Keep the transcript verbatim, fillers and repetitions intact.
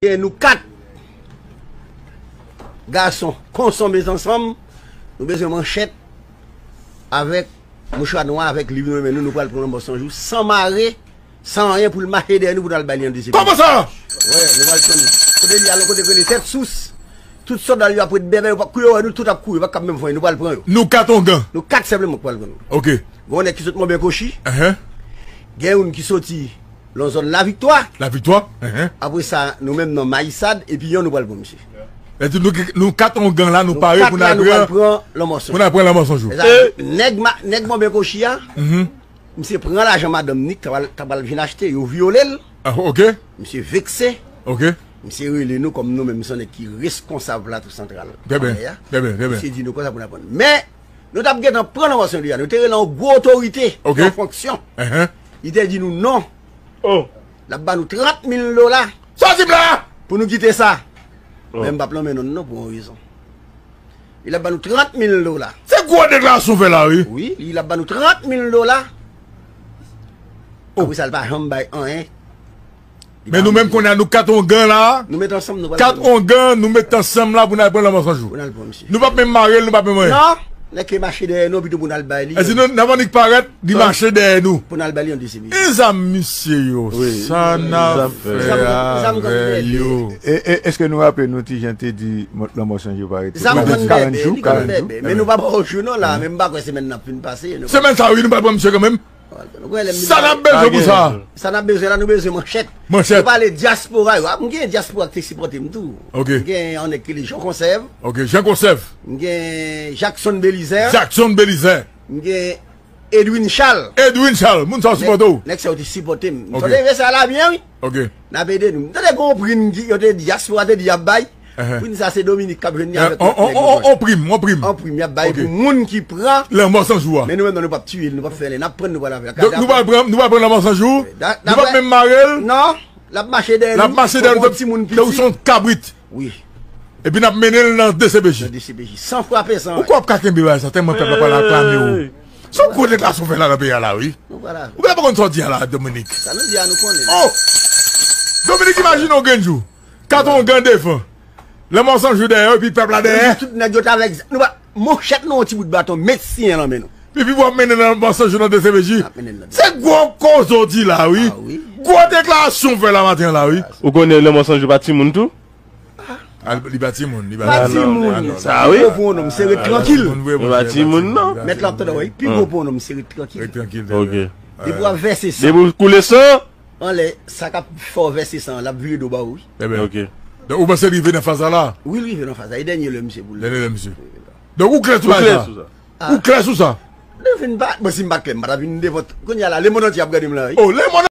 E nou kat gason konson met ansanm, nou bezwen manchèt avèk mouchwa nwa, avèk liv nou men nou, nou pral pran Lanmò San Jou san mare, san anyen pou l mache dèyè nou pou n al bay li an dezyèm. Kòman sa? Wi, nou pral pran li. Kote li al, yon kote k rele Tèt Sous. Tout sòlda yo ap ret bèbè, yo pa, kou yo wè nou, tout ap kouri, yo pa kab menm fè anyen, nou pral pran yo. Nou kat ongan. Nou kat senpleman k pral pran nou. Ok. Gen yon nèg ki sot Monben Kochi. Enhen. Gen youn ki soti nan zòn Laviktwa. Laviktwa? Enhen. Apre sa, nou menm nan Mayisad, epi yon nou pral pran misye. Sa di nou, nou kat ongan la, nou pare pou n al pran Lanmò San Jou. Pou n al pran Lanmò San Jou. Nèg, nèg Monben Kochi a, misye pran lajan madanm ni k ta pral, ta pral vin achte, yo vyole l. Ah, ok. Misye vekse. Ok. Misye rele nou kòm nou menm se yon nèg ki reskonsab Plato Santral. Trè byen, trè byen, trè byen. Misye di nou konsa pou n aprann. Men, nou t ap gentan pran Lanmò San Jou a. Nou te rele yon gwo otorite, ok, yon fonksyon. Enhen. Li te di nou non. Oh. L ap ba nou trant mil dola. Sa w di m la? Pou nou kite sa. Oh. Men m p ap nonmen non l non pou yon rezon. Li ap ba nou trant mil dola. Se gwo deklarasyon w fè la, wi. Wi, li ap ba nou trant mil dola. Oh. Apre sa, li pa janm bay anyen. Men nou menm kounye a, nou kat ongan la. Nou met ansanm, nou pral pran. Kat ongan, nou met ansanm la pou n al pran Lanmò San Jou. Pou n al pran misye. Nou p ap menm mare l, nou p ap menm anyen. Non, nèg ki mache dèyè nou, pito pou n al bay li. Èske nou, n ap annik parèt, li mache dèyè nou. Pou n al bay li yon D C B. E zam misye yo, sa n ap fè avè yo? E, e, èske nou raple nou ti jan te di Lanmò San Jou pa rete? Zam konn bèbè, li konn bèbè. Men nou pa pran yon jou non la, men m pa kwè semèn nan ap fin pase. Semèn sa wi, nou pral pran misye kanmenm. Sa n ap bezwen pou sa? Sa n ap bezwen la, nou bezwen manchèt. Manchèt. Nou pale dyaspora yo. M gen dyaspora ki te sipòte m tou. Ok. M gen yon nèg ki rele Jean Conserve. Ok, Jean Conserve. M gen Jackson Belizaire. Jackson Belizaire. M gen Edwin Charles. Edwin Charles, moun sa yo sipòte w. Nèg sa yo te sipòte m. Ok. Tande, mesye a la byen, wi. Ok. N ap ede nou. M tande gen yon prim ki, yo te di, dyaspora te di y ap bay. Enhen. Prim sa se Dominique k ap jwenn li avèk lòt nèg yo. On prim, on prim. On prim y ap bay pou moun ki pran Lanmò San Jou a. Men nou menm non, nou p ap tiye l, nou p ap fè anyen. N ap prann, nou pral avè l. Donk nou pral pran, nou pral pran Lanmò San Jou. Nou p ap menm mare l. Non, l ap mache dèyè nou. L ap mache dèyè nou tankou yon timoun piti. Tankou yon kabrit. Wi. Epi n ap mennen l nan D C P J. Nan D C P J. San frape, san anyen. Ou kwè w ap ka kenbe bagay sa, tèlman pèp la pral aklame w. Se yon gwo deklarasyon w fè la nan peyi a la, wi. Nou pral avè l. Ou pa konn sa w di a la, Dominique. Sa nou di a, nou konnen. Oh! Dominique, imajine w grenn jou. Kat ongan devan. Lanmò San Jou dèyè, epi pèp la dèyè. Tout nèg yo t avèk, nou pa, manchèt nou, yon ti bout baton, met siyen nan men nou. Epi w ap mennen Lanmò San Jou nan D C P J. N ap mennen l nan D C P J. Se gwo koze w di la, wi. Ah, wi. Gwo deklarasyon w fè la maten an la, wi. Ou konnen Lanmò San Jou pa timoun tou? Ah, li pa timoun, li pa timoun. Pa timoun. Sa wi. Pi gwo pou yon nonm, se ret trankil. Li pa timoun, non. Mèt la ap tande, wi. Pi gwo pou yon nonm, se ret trankil. Ret trankil. Ok. Depi w ap vèse san. Depi w koule san. Anlè, sa k ap fè w vèse san an, l ap vire do ba ou, wi. Trè byen. Ok. Donk, ou panse l rive nan faz la la? Wi, l rive nan faz la. E dènye lè misye pou l. Dènye lè misye. Donk, ou klè sou bagay sa? Ou klè sou sa? Ah. Ou klè sou sa? Nou vin pa, bon, si m pa t klè, m pa t ap vin devan. Kounye a la, lemonn antye ap gade m la, wi. Oh, lemonn